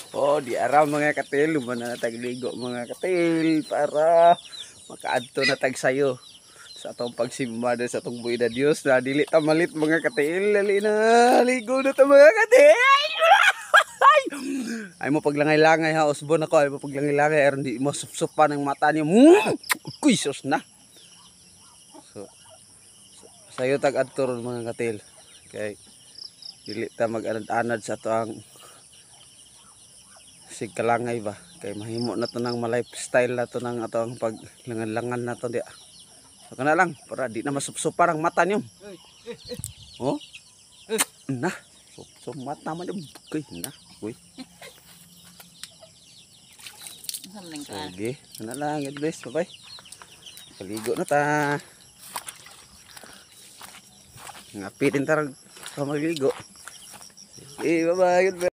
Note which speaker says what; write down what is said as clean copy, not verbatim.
Speaker 1: Oh, di ara, mga katil, human na tagligo, mga katil, para makaadto na tag sayo sa atong pagsimba na sa atong buhi na Dios na dili ta malit, mga katil. Dali na, ligo na ta, mga katil. Ay mo paglangay-langay ha, usbon ako, ay mo paglangay-langay aron di mo supsupan ang mata niyo. Kuy sus na. So, sayo tag adto ron, mga katil. Kay dili ta mag-anad-anad sa ato ang sigkalangay ba, kay mahimo na to ng ma-lifestyle na to ng ato ang paglangan-langan na to di. So kana lang para di na masupsupan ang mata niyo. Oh. Na, supsup mata man yun. Kuy na, kuy.
Speaker 2: Unsa man ka?
Speaker 1: Sige, kana lang. God bless. Bye-bye. Paligo na ta. Ngapi din tarag pa magligo. Sige, bye-bye. God bless.